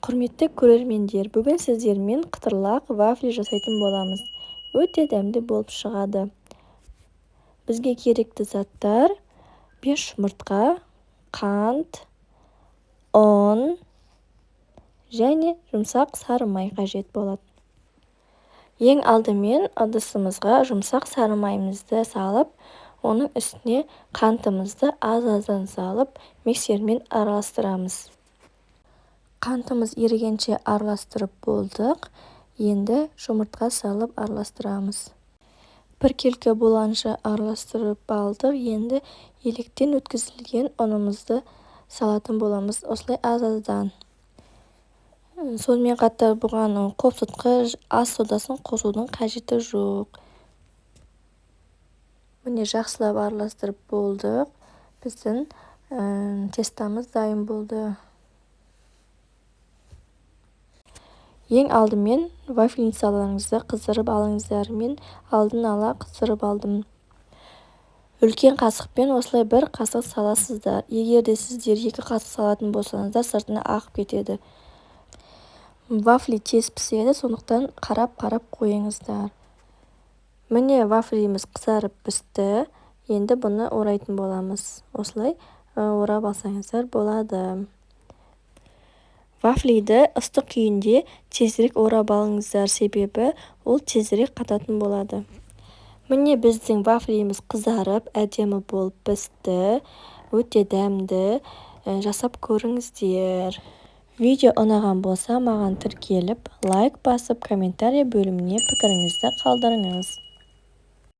Құрметті көрермендер, бүгін сіздермен қытырлақ вафли жасайтын боламыз. Өте дәмді болып шығады. Бізге керекті заттар: 5 жұмыртқа, қант, ұн және жұмсақ сары май қажет болады. Ең алдымен ыдысымызға жұмсақ сары майымызды салып, оның үстіне қантымызды аз-аздан салып, миксермен араластырамыз. Қантымыз ерігенше араластырып болдық. Енді жұмыртқа салып араластырамыз. Біркелкі болғанша араластырып алдық. Енді електен өткізілген ұнымызды салатын боламыз. Осылай аз-аздан. Сонымен қатар бұған қопсытқы, ас содасын қосудың қажеті жоқ. Міне, жақсылап араластырып болдық. Біздің тестамыз дайын болды. Ең алдымен вафельницаларыңызды қыздырып алыңыздар. Мен алдын ала қыздырып алдым. Үлкен қасықпен осылай бір қасық саласыздар. Егер де сіздер 2 қасық салатын болсаңыздар, сыртына ағып кетеді. Вафли тез піседі, сондықтан қарап-қарап қойыңыздар. Міне, вафлиміз қызарып пісті. Енді бұны орайтын боламыз. Осылай орап алсаңыздар болады. Вафлиді ыстық күйінде тезірек орап алыңыздар, себебі ол тезірек қататын болады. Міне, біздің вафлиміз қызарып, әдемі болып пісті. Өте дәмді, жасап көріңіздер. Видео ұнаған болса, маған тіркеліп, лайк басып, комментарий бөліміне пікіріңізді қалдырыңыз.